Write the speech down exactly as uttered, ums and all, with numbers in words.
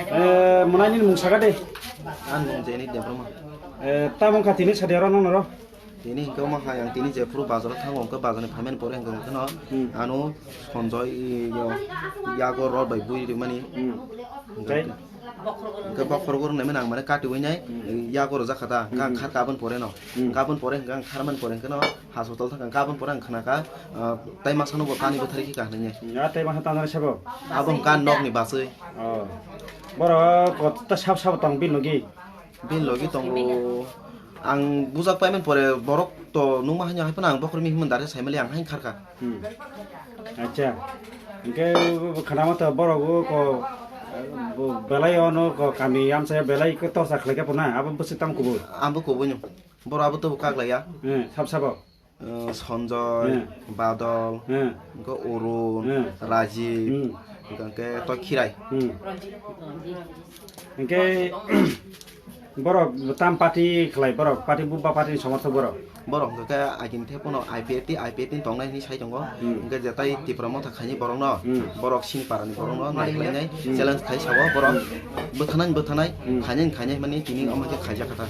Eh, mwnai nini mung saka de. Ang mung Jeni Debbarma. Eh, tamo wngkha tini sadi oro nang noro? Tini hingke omo hai ang tini jephuru bazaro thango, hingke bazarni phaimani pore hingke hingke no Hmm. ano Sanjoy, yo, yago rod bai bui rimani. Hmm. Hingke Tei? Hingke bokhorok rok naimani ang mane katiwi nai, Hmm. yago rojak kha ta, hingke ang Hmm. kharka aboni pore no. Hmm. Hingke aboni pore hingke ang kharmani pore hingke no. Hospital thangkha, hingke aboni pore ang khnakha, ah, tei masano bo tani bwthari khe kahnainai. Ya, tei masa tanjani sabo? Abo hingka nokni baswi. Oh. Borok kota sab sabo tong bini logi? Bini logi tongo. Ang bujak paimani pore borok to nungma haino hai phano ang bokhorok mihimon dare saimali ang hai kharkha. Hmm. Acha. Hingke khana mata borok o ko, bo belai ono ko kami amsa belai ko torsa khlaikha puna abo bwswk tamo kubui? Abo kubui no. Borok abo to kaklaiya. Hmm, sab sabo. Eh, Sanjoy, Hmm. Badol, Hmm. hingke Arun, Hmm. Rajiv, Hmm. hingke to Khirai. Hmm. Hingke borok tam party khlai, borok party bubba party ni somorthok borok. Borok hingke agini the pono I P F T, I P F T ni tongnai hinwi sai tongo. Hmm. Hingke jetai Tipra Motha khaini borok no, Hmm. borok sini para ni borok no nai khlainai Hmm. challenge khai sao borok Hmm. bwthanai bwthanai Hmm. khainai khainai mani tini omo khe khaijak kha ta.